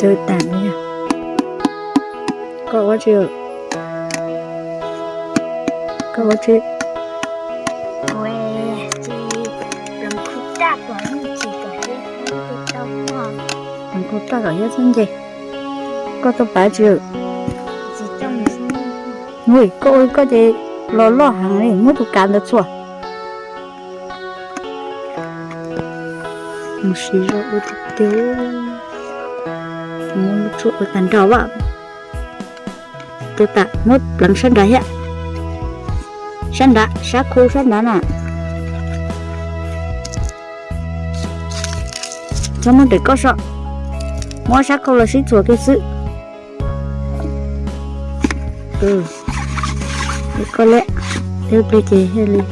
Tw tas li. Koj ua tsi? Koj ua tsi? Pleev khu raj kom xyab nce. Koj tuaj pav tsi? Ui, koj ua koj ces los loj heev li, muab tus kav ntawd txhuam. Mus siv zog ua tiag tiag. Muab lub tshuaj ua tag nrho as. Tus tas muab pleev sab nrad thiab. Sab nrad, sab khu sab nrad na. Txhob muab nres koj so. Muab sab khu los sib txuas kiag xwb. Koj le, tej pliag ces thiaj li.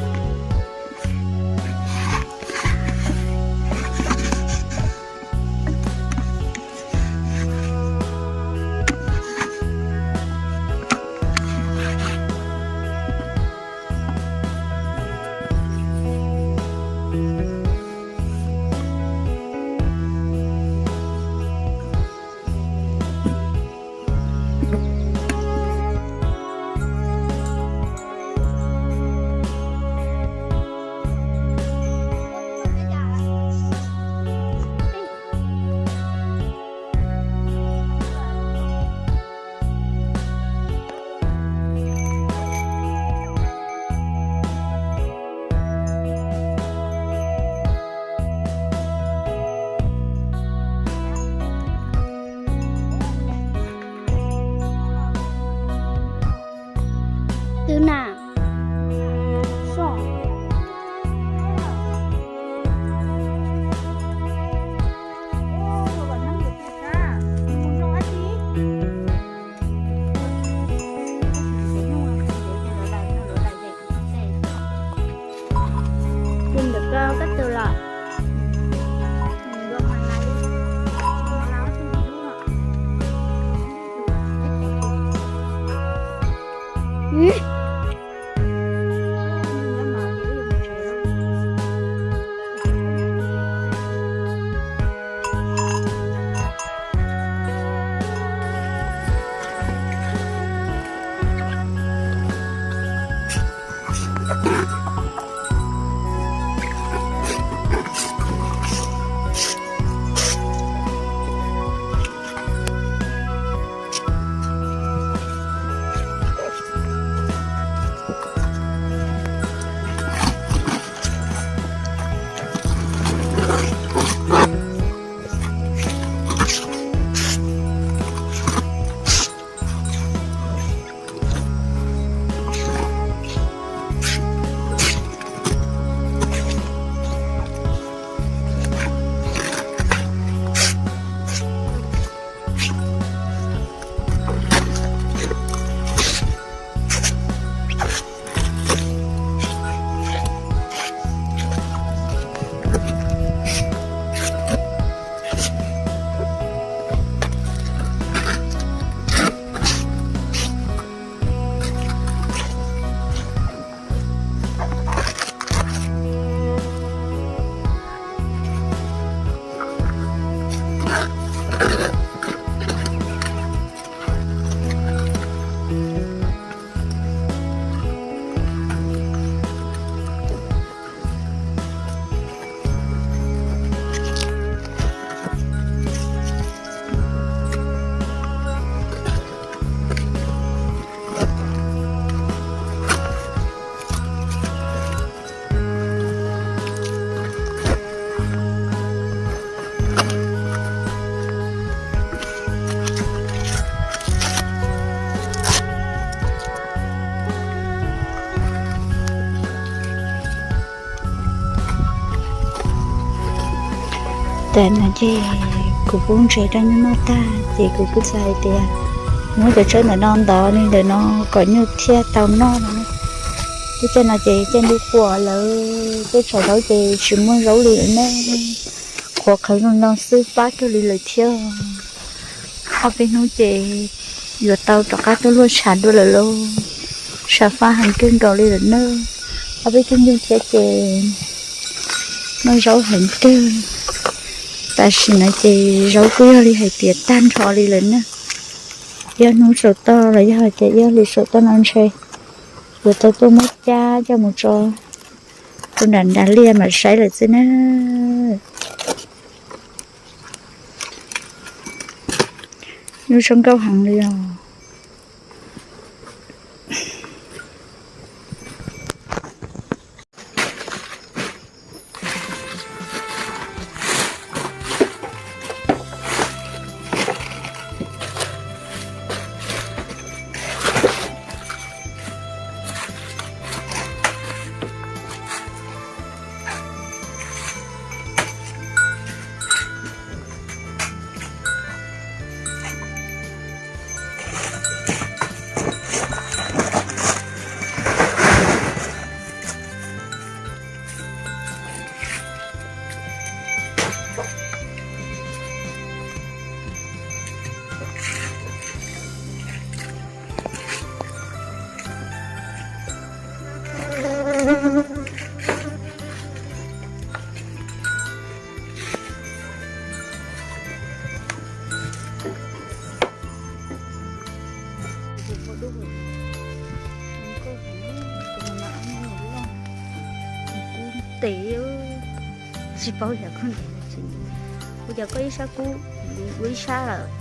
Twb na. Tus ntawm koj kab tw los. Tam no ces kuv pub ntses rau nyuj noj tag ces kuv kuj xav hais tias muab cov tsawb ntawm no ntov li ntawm no kom nyuj thiaj tau noj no. Lub caij no ces caij ntuj quaj lawm, tej tshav zaub ces tsis muaj zaub li lawm ne. Qhuav qhawv zoo no xwb fab kawg li lawm thiab. Ob peb hnub ces yuav tau rov qab tuaj luaj tshav dua lawm lauj. Tshav fab heev kawg nkaus li lawm na. Ob peb tug nyuj thiab ces noj zaub heev kawg. Tam sim no ces zaub kuj yog li hais tias tag nrho li lawm na. Yog hnub saum toj los yog hais tias yog li saum toj no ntshe yuav tau tuaj muab cab coj mus tso rau nram nram liaj mam saib lawm xwb na. Lub zoo nkauj heev li os. Ntev, tsis paub yog koj ntev, kuv cov koj ib sab kub, ua ib sab lawm.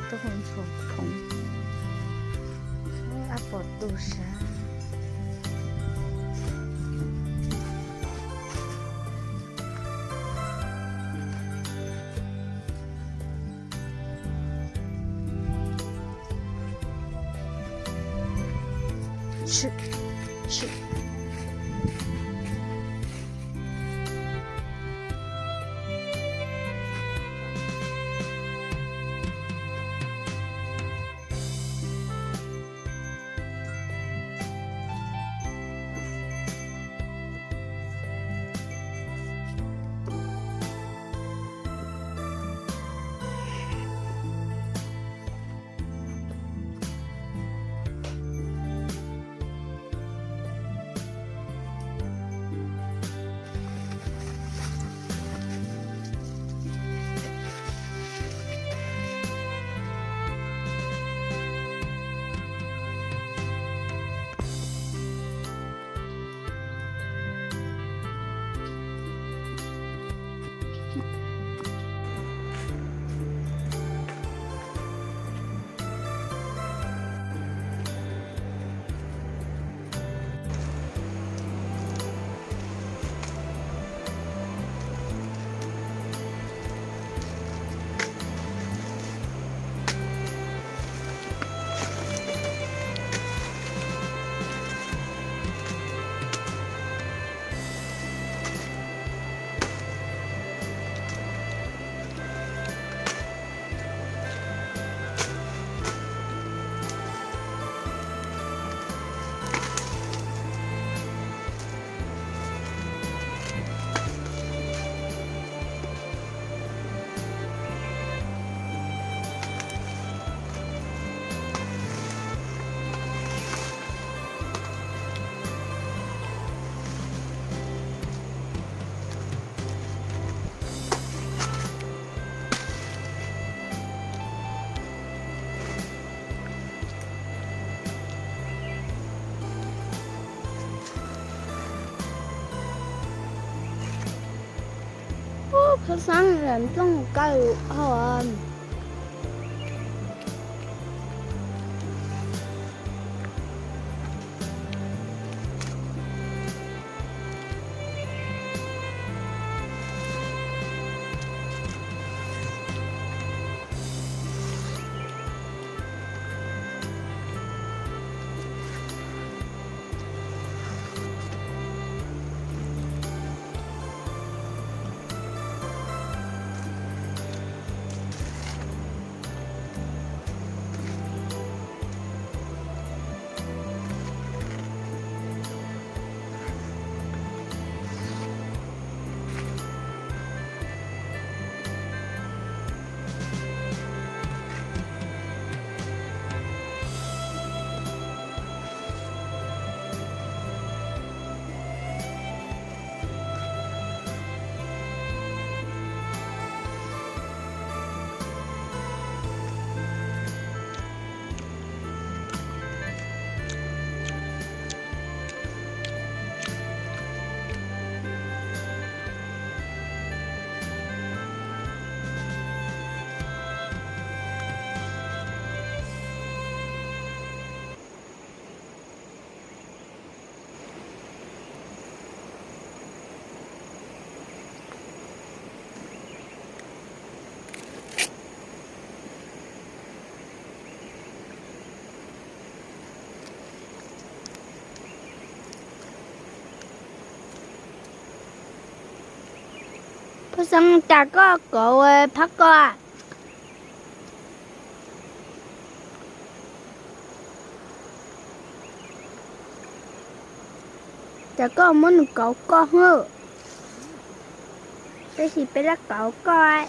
Tau ntxhua phoov, ab pom tu sab. Phab xab nplooj kaw hau. Xeeb, cas koj kauv phab koj a? Cas koj muab nws kauv koj hwb? Tab sis peb lab kauv koj.